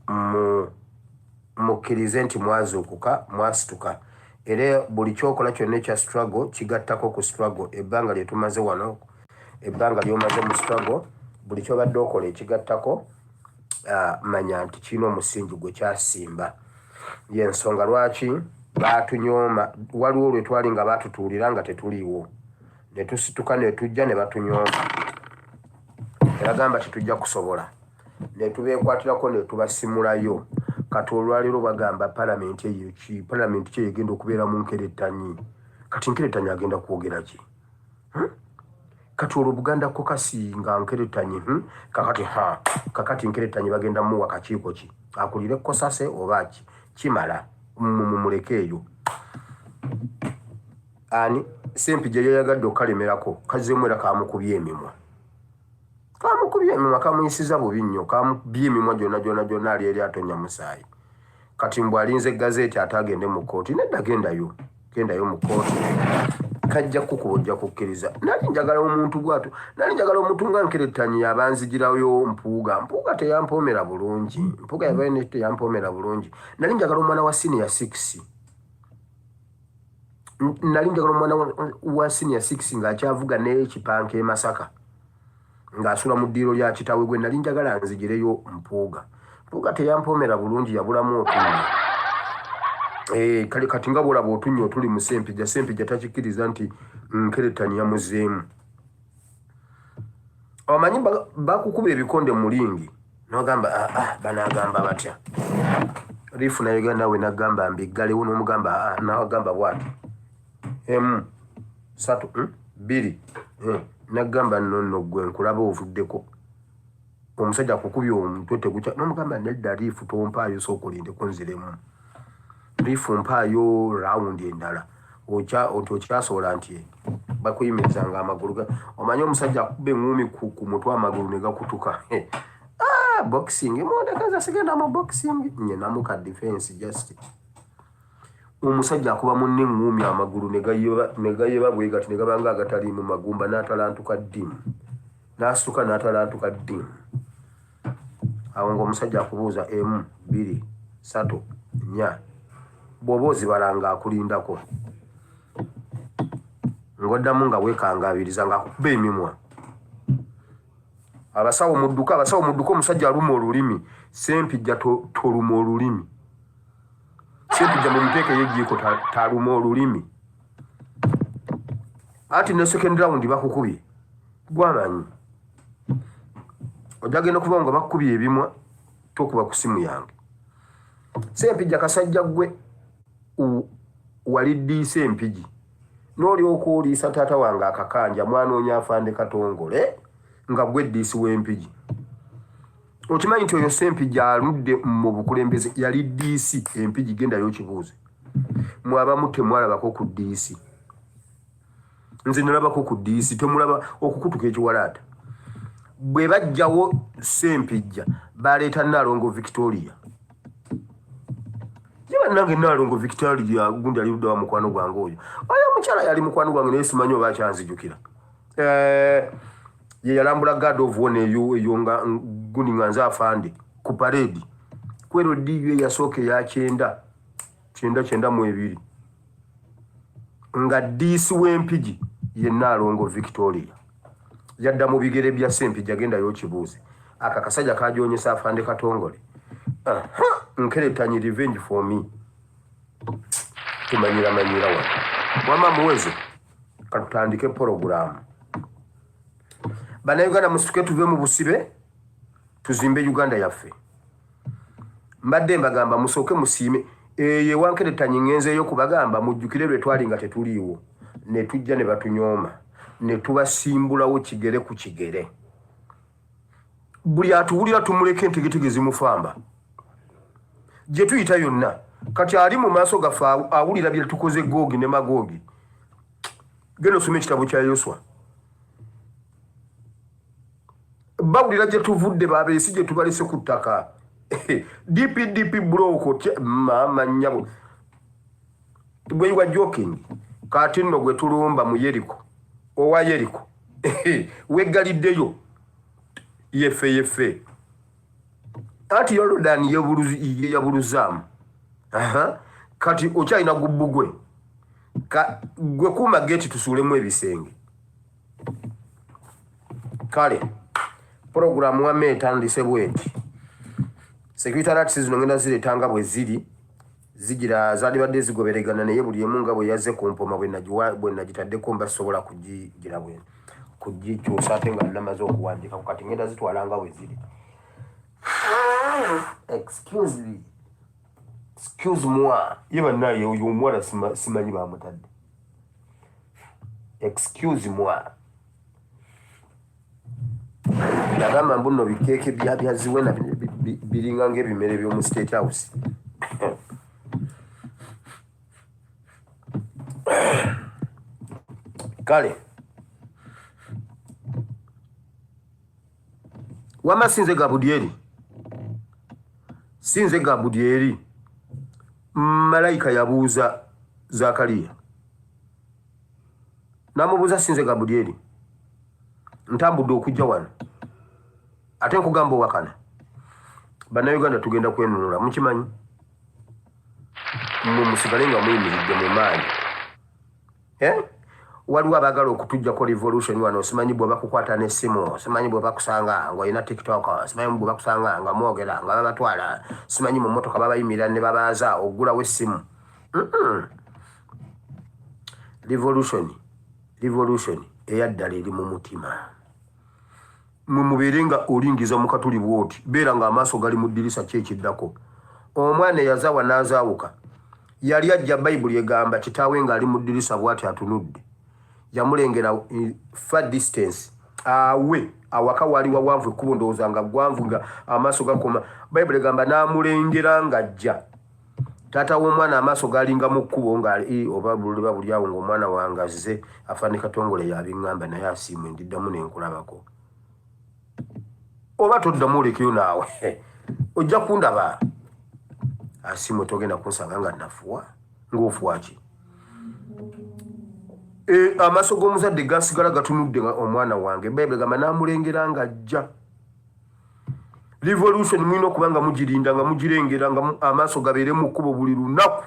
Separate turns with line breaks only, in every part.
Mu mukkirize nti mwazuukuka, mwasituka, era buli kyokola kyonna ekya struggle kigattako ku struggle. Ebbanga lye tumaze wano, ebbanga ly'omaze mu struggle, buli kyobadde okola ekigattako, manya nti kirina omusingi gwe kyasimba. Yensonga lwaki baatunyooma. Waliwo lwe twali nga baatutuulira nga tetuliiwo, ne tusituka ne tujja ne batunyooma, ne bagamba tetujja kusobola, ne tubeekwatirako ne tubasimulayo. Kati olwaleero bagamba palamenti eyo ki? Palamenti ki egenda okubeera mu nkerettanyi? Kati nkerettanyi agenda kwogera ki? Hmm? Kati olwo Buganda kokasi nga nkerettanyi, Kakati ha kakati nkerettanyi bagenda muwa kakiiko ki? Akulire kosase oba ki? Kimala mumuleke eyo. Ani Sempijja yayagadde okukalemerako, kazzeemu era kamukubye emimwa, kamukubye emimwa, kamuyisiza bubi nnyo, kamukubye emimwa gyonna gyonna gyonna, ali eri atonya musaayi. Kati mbu alinze gazeeti ate agende mu kkooti. Nedda, gendayo, gendayo mu kkooti, kajja kukuba, ojja kukkiriza. Nali njagala omuntu bwatu, nali njagala omuntu nga nkerettanyi abanzigirayo Mpuuga. Mpuuga teyampoomera bulungi, Mpuuga yavayo teyampoomera bulungi. Nali njagala omwana wa senior 6, nali njagala omwana wa senior 6 ng'akyavuga n'ekipanka e Masaka, ng'asula mu ddiiro lya kitaawe, gwe nali njagala nzigireyo Mpuuga. Mpuuga teyampoomera bulungi, yabulamu otunnyo. Kale kati nga bwolaba otunnyo otuli mu Sempijja, Sempijja takikkiriza nti nkerettanyi yamuzeemu. Omanyi bakukuba ebikonde mu ring nogamba, "Ah, ah, banagamba batya?" Ref nayogera nawe nagamba mbiggalewo, n'omugamba, "Ah," nagamba bwati, emu, satu, bbiri, nagamba, "Nno nno gwe nkulaba ovuddeko." Omusajja akukubye omutwe tegukya, nomugamba, "Nedda ref, tompaayo, sooka olindeko nziremu. Ref, mpaayo round endala." Nti okyasobola nti bakuyimirizanga amagulu. Omanyi omusajja akuba eŋŋumi ku mutwe, amagulu ne gakutuka. Ah, boxing mundekeza, sigenda mu boxing, nyenamu ka defense just. Omusajja akuba munne eŋŋumi, amagulu ne gayeba bwe gati, ne gabanga agataliimu magumba, n'atalantuka ddimu, n'asituka n'atalantuka ddimu. Awo ng'omusajja akubuuza emu, bbiri, ssatu, nnya, bw'oba ozibala ng'akulindako, ng'oddamu nga weekangabiriza ng'akukuba emimwa. Abasawo mudduka, abasawo mudduka, omusajja aluma olulimi. Sempijja toluma olulimi, Sempijja mumuteekeyo ejjiiko taluma olulimi. Anti ne second round bakukubye, gwamanyi ojja genda okuba nga bakukubye ebimwa. Tokuba ku simu yange. Sempijja kasajja gwe waliddiisa Empigi n'olyoka oliisa taata wange akakanja. Mwanoonya afande Katongole nga gwe ddiisi w'Empigi. Okimanyi nti oyo Sempijja aludde mu bukulembeze yali ddiisi Empigi? Gendayo okibuuze. Mwabamu temwalabako ku ddiisi, nze nalabako ku ddiisi. Temulaba okukutuka ekiwalaata. Bwe bajjawo Sempijja, baleeta Naalongo Victoria. Ye bannange, Naalongo Victoria gundi ali ludda wa mukwano gwange oyo. Oyo omukyala yali mukwano gwange, naye simanyi oba akyanzijukira. Ye yalambula guard of honor eyo eyo nga gundi nga nze afande ku parade kwero diyo eyasooka eya 1992, nga diisi w'Empigi ye Naalongo Victoria. Yadda mu bigere bya Sempijja. Gendayo okibuuze. Aka kasajja kajonyesa afande Katongole. Nkeretanyi, revenge for me. Tumanyira manyira wano. Wama muwezo, katutandike poroguramu. Bannayuganda, musituke tuve mu busibe, tuzimbe Uganda yaffe. Mbadde mbagamba musooke musiime eyo ewankeretanyi. Ngenzeeyo kubagamba mujjukire lwe twali nga tetuliiwo, ne tujja ne batunyooma, ne tubasimbulawo kigere ku kigere. Buli atuwulira tumuleka, entegetege zimufamba gye tuyita yonna. Kati ali mu maaso gaffe awulira bye tukoze Googi ne Magoogi. Genda osome ekitabo kya Yoswa. Bawulira gye tuvudde, babeesi gye tubalese ku ttaka. DPDP block, maama nnyabo, gwe wa joking. Kati nno gwe tulumba mu Yeriko, owa Yeriko weggaliddeyo. Yeffe yeffe. Anti Yoludaani yeyabuluzaamu. Kati okyalina gubbugwe, gwe kuuma geeti tusuulemu ebisenge. Kale puroguramu wamma etandise bweti. Security alerts zino ngenda zireeta nga bwe ziri, zigira zandibadde zigoberegana, naye buli emu nga bwe yazze ku mpoma bwe nagitaddeko mba sisobola kugigira bwe kugikyusa ate nga namaze okuwandiikako. Kati ngenda zitwala nga bwe ziri. Excuse me, excuse moi. Ye bannaye oyo omuwala simanyi bamutadde. Excuse moi. Yagamba mbu nno bikeeke bya Ziwena biringa ng'ebimere by'omu State House. Kale wamma sinze Gabudyeri, sinze Gabudyeri. Malayika yabuuza Zakariya, namubuuza sinze Gabudyeri, ntambudde okujja wano ate nkugamba owakana. Bannayuganda tugenda kwenunula, mukimanyi, mwe musigale nga muyimiridde mu maanyi. Eh? Waliwo abaagala okutujjako revolution wano, simanyi bwe bakukwata n'essimu, simanyi bwe bakusanga ng'olina TikTok, simanyi bwe bakusanga nga mwogera nga babatwala, simanyi mu mmotoka babayimirira ne babaaza oggulawo essimu. Revolution, revolution eyaddala eri mu mutima. Mwe mubeere nga olingiza mu katuli bw'oti, beera ng'amaaso gali mu ddirisa. Ki ekiddako? Omwana eyazaawa n'azaawuka yali ajja, Bayibuli egamba kitaawe ng'ali mu ddirisa bw'ati atunudde, yamulengera far distance awe awaka wali wawanvu, ekkubo ndowooza nga gwanvu, nga amaaso gakoma. Bayibuli egamba n'amulengera ng'ajja. Taata w'omwana amaaso galinga mu kkubo nga oba buliba buli awo ng'omwana wange azze. Afaani Katongole yabiŋŋamba, naye asiimwe ndiddamu nenkulabako. Oba toddamu olekeyo naawe ojja kundaba. Asiimwe togenda kunsanga nga nafuwa ng'ofuwa ki? Amaaso g'omuzadde gasigala gatunudde nga omwana wange. Bayibuli egamba n'amulengera ng'ajja. Revolution mulina okuba nga mugirinda, nga mugirengera, nga amaaso gabeere mu kkubo buli lunaku.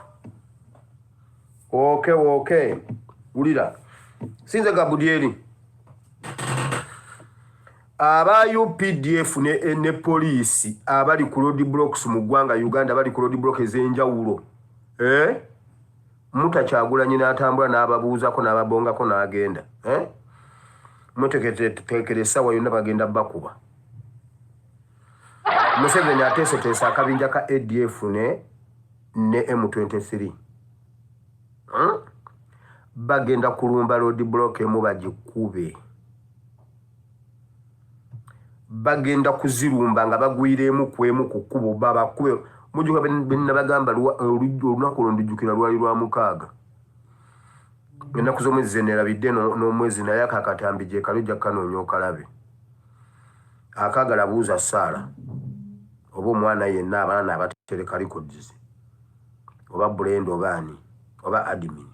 Okay, wulira, sinze Gabudyeri. Aba UPDF ne poliisi abali ku road blocks mu ggwanga Uganda, bali ku road block ez'enjawulo, eh? Mutakyagulanyi n'atambula n'ababuuzako n'ababongako n'agenda, eh? Muteketekere essaawa yonna bagenda bakuba. Museveni ateeseteese akabinja ka ADF ne M23, Bagenda kulumba road block emu bagikube. Bagenda kuzirumba nga bagwira emu ku emu ku kkubo babakube. Mujjuka benabagamba olunaku olwo, ndijjukira lwali lwa mukaaga, ennaku z'omwezi zenerabidde n'omwezi, naye ako akatambi gye kali, ojja kukanoonya okalabe. Akaagala buuza Saala oba omwana yenna, abaana abatereka records, oba Brenda, oba ani, oba admin,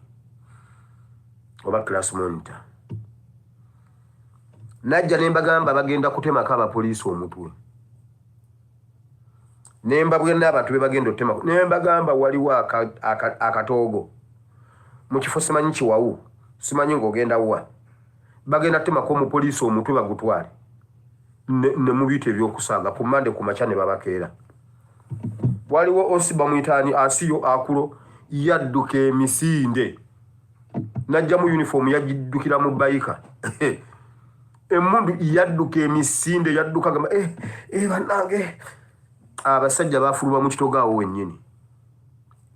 oba class monitor. Najja ne mbagamba bagenda kutemako abapoliisi omutwe, ne mbabwena n'abantu be bagenda otutemako, ne mbagamba waliwo akatoogo mu kifo simanyi kiwawu, simanyi ng'ogenda wa, bagenda kutemako omupoliisi omutwe bagutwale ne mubiyita ebyokusaaga. Ku Mande ku makya ne babakeera. Waliwo osi bamuyitaani Asiyo Akulo, yadduka emisinde najjamu uniform, yagiddukira mu bayika emundu, yadduka emisinde, yadduka gamba eh, eh, bannange abasajja bafuluma mu kitogo awo wennyini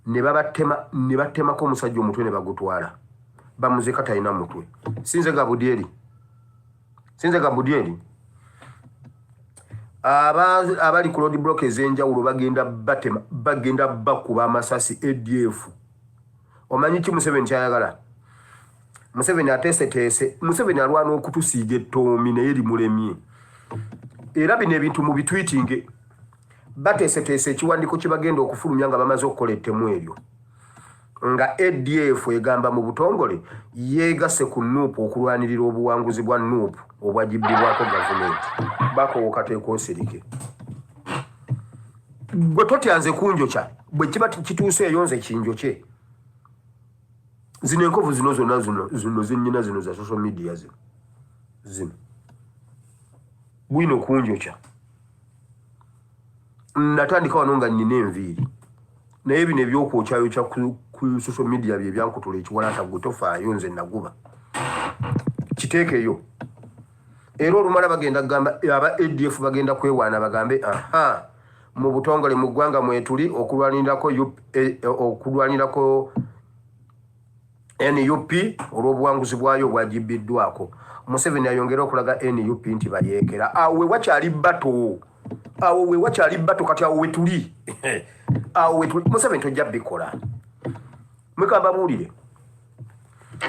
ne babatema, ne batemako omusajja omutwe ne bagutwala, bamuzeka talina mutwe. Sinze Gabudyeri, sinze Gabudyeri. Abali ku road block ez'enjawulo bagenda batema, bagenda bakuba amasasi ADF. Omanyi ki Museveni kyayagala? Museveni ateeseteese, Museveni alwana okutusiiga ettoomi naye limulemye. Era bino ebintu mu bitwitinge, bateeseteese ekiwandiiko kye bagenda okufulumya nga bamaze okukola ettemu eryo, nga ADF egamba mu butongole yeegase ku NUP okulwanirira obuwanguzi bwa NUP obwagibbibwako gavumenti. Bakoowo kateeka osirike. Gwe totya nze kunjokya, bwe kiba kituuse eyo nze kinjokye. Zino enkovu zino zonna zino zino zennyina zino za social media zino zino bwino kunjokya. Natandika wano nga nnina enviiri, naye bino ebyokwokyayokya ku social media bye byankutula ekiwalaata. Gwe tofaayo, nze naguba kiteekeyo. Era olumala bagenda kugamba aba ADF bagenda kwewaana bagambe aha mu butongole mu ggwanga mwetuli okulwanirako okulwanirako NUP olw'obuwanguzi bwayo obwagibbiddwako. Museveni ayongere okulaga NUP nti bayeekera. Awo we wakyali bato, awo we wakyali bato, kati awo wetuli, awo wetuli. Museveni tojja bikola. Mweka mbabuulire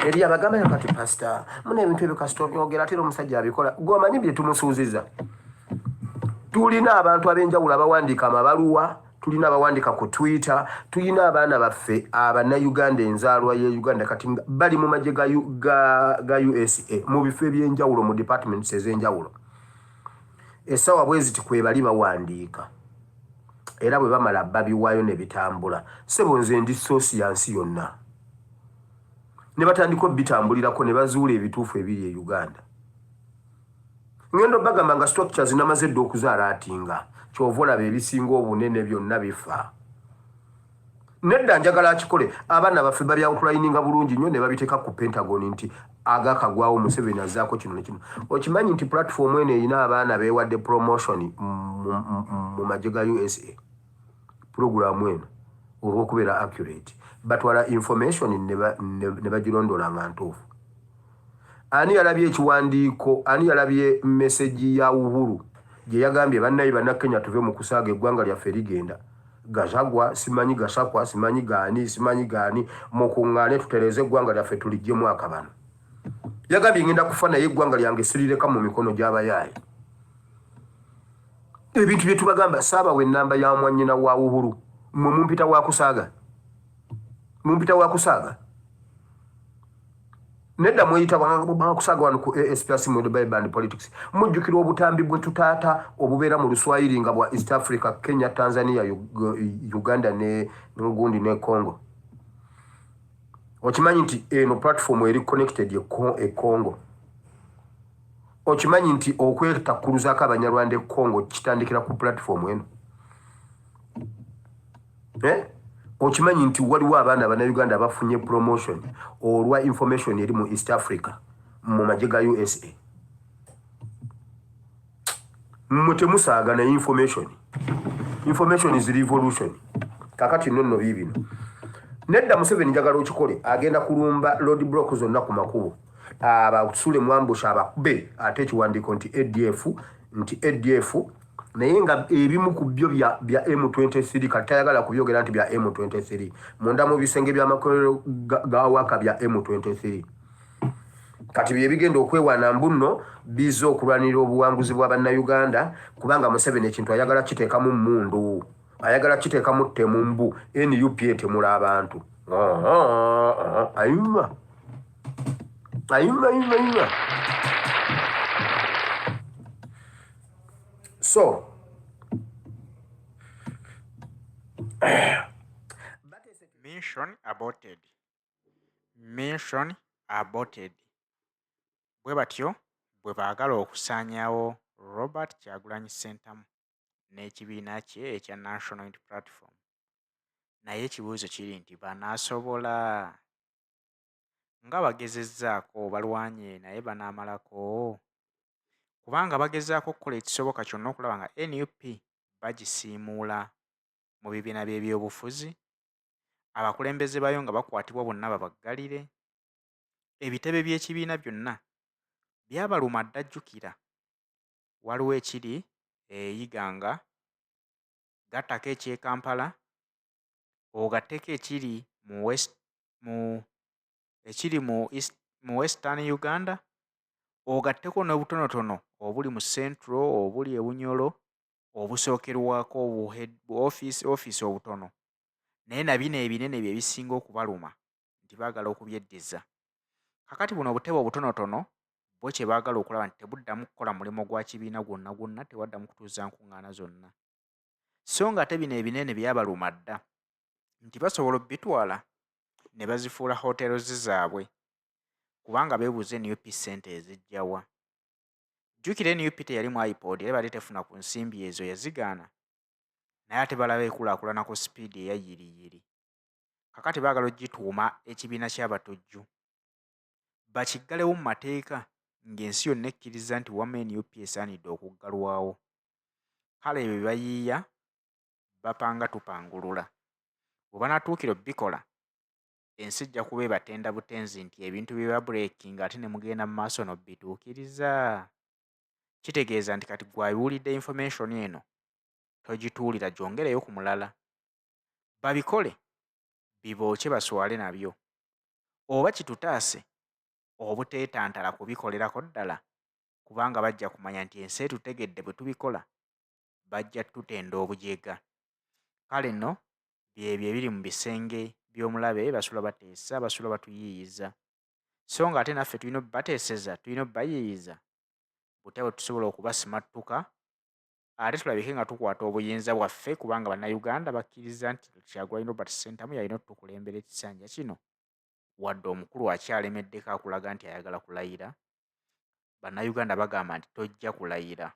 eri abagamba kati pasita muna ebintu ebyo kasita obyogera ate era omusajja abikola. Gwe omanyi bye tumusuuziza. Tulina abantu ab'enjawulo abawandiika amabaluwa, tulina abawandiika ku Twitter, tulina abaana baffe abannayuganda enzaalwa ye Uganda kati bali mu magye ga USA mu bifo ebyenjawulo, mu departments ez'enjawulo. Essaawa bwe ziti kwebali bawandiika, era bwe bamala babiwaayo ne bitambula. Sebo nze ndi source ya nsi yonna, ne batandika obitambulirako ne bazuula ebituufu ebiri e Uganda. Ngendo bagamba nga structures namaze dda okuzaala atinga kyova olaba ebisinga obunene byonna bifa. Nedda, njagala akikole. Abaana baffe babyoutlininga bulungi nnyo ne babiteeka ku Pentagon nti agakagwawo Museveni azzaako kino ne kino. Okimanyi nti platform eno erina abaana beewadde promotion mu magye ga USA? Puroguramu eno olw'okubeera accurate, batwala information ne bagirondola nga ntuufu. Ani yalabye ekiwandiiko? Ani yalabye message ya Uhuru gye yagambye bannaye bannakenya tuve mu kusaaga, eggwanga lyaffe ligenda Gachagua, simanyi Gashakwa, simanyi gaani, simanyi gaani, mukuŋŋaane tutereeze eggwanga lyaffe tuliggyemu akabano. Yagambye ngenda kufa naye eggwanga lyange sirireka mu mikono gy'abayaayi. Ebintu bye tubagamba. Saabawa ennamba ya mwannyina wa Uhuru. Mmwe mumpita wa kusaaga, mumpita wa kusaaga. Nedda, mweyita bakusaaga wano ku ASPS mu Bible and Politics. Mujjukira obutambi bwe tutaata obubeera mu Luswayiri nga bwa East Africa, Kenya, Tanzania, Uganda ne gundi ne Congo? Okimanyi nti eno platform eri connected e Congo? Okimanyi nti okwetakkuluzaako Abanyarwanda e Congo kitandikira ku platform eno, eh? Okimanyi nti waliwo abaana abannayuganda abafunye promotion olwa information eri mu East Africa mu magye ga USA? Mmwe temusaaga naye information, information is revolution. Kakati nno nno biibino. Nedda, Museveni njagala okikole. Agenda kulumba road block zonna ku makubo, abasule mu ambush, abakube ate ekiwandiiko nti ADF, nti ADF, naye nga ebimu ku byo bya M23. Kati tayagala kubyogera nti bya M23, munda mu bisenge by'amakolero ga waka bya M23. Kati bye bigenda okwewaana mbu nno bizze okulwanirira obuwanguzi bwa bannayuganda, kubanga Museveni ekintu ayagala kiteekamu mmundu, ayagala kiteekamu ttemu, mbu NUP etemula abantu. Ayuma ayuma ayuma ayuma. So
Mission aborted, mission aborted. Bwe batyo bwe baagala okusaanyaawo Robert Kyagulanyi Ssentamu n'ekibiina kye ekya National Unity Platform. Naye ekibuuzo kiri nti banaasobola? Nga bagezezzaako, balwanye, naye banaamalako? Kubanga bagezaako okukola ekisoboka kyonna okulaba nga NUP bagisiimuula mu bibiina by'ebyobufuzi, abakulembeze baayo nga bakwatibwa bonna babaggalire, ebitebe by'ekibiina byonna byabaluma dda. Jjukira waliwo ekiri e Iganga, gattako eky'e Kampala, ogatteko ekiri mu West mu ekiri mu East mu Western Uganda, ogatteko n'obutonotono obuli mu Central, obuli e Bunyoro, obusookerwako bu office obutono. Naye na bino ebinene bye bisinga okubaluma nti baagala okubyeddiza. Kaakati buno obutebe obutonotono bo kye baagala okulaba nti tebuddamu kukola mulimu gwa kibiina gwonna gwonna, tebaddamu kutuuza nkuŋŋaana zonna. So ng'ate bino ebinene byabaluma dda nti basobola obitwala ne bazifuula hotels zaabwe kubanga beebuuza NUP ssente eziggya wa. Jjukira NUP teyali mu IPOD era ebadde tefuna ku nsimbi ezo yazigaana naye ate balaba ekulaakulana ku sipiidi eya yiriyiri. Kakati baagala ogituuma ekibiina ky'abatujju bakiggalewo mu mateeka ng'ensi yonna ekkiriza nti wamma NUP esaanidde okuggalwawo. Kale ebyo bye bayiiya bapanga tupangulula. Bwe banaatuukira obikola ensi ejja kuba ebatenda butenzi nti ebintu bye babuleekinga ate ne mugenda mu maaso n'obituukiriza. Kitegeeza nti kati ggwe abiwulidde information eno togituulira gyongereyo ku mulala. Babikole bibookye baswale nabyo oba kitutaase obuteetantala kubikolerako ddala kubanga bajja kumanya nti ensi etutegedde bwe tubikola bajja tutenda obujega. Kale nno byebyo ebiri mu bisenge by'omulabe basula bateesa basula batuyiiyiza so ng'ate naffe tulina obbateeseza tulina obbayiiyiza butya bwe tusobola okubasimattuka ate tulabike nga tukwata obuyinza bwaffe kubanga Bannayuganda bakkiriza nti Kyagulanyi Robert Ssentamu yalina otukulembera ekisanja kino wadde omukulu akyalemeddeko akulaga nti ayagala kulayira. Bannayuganda bagamba nti tojja kulayira.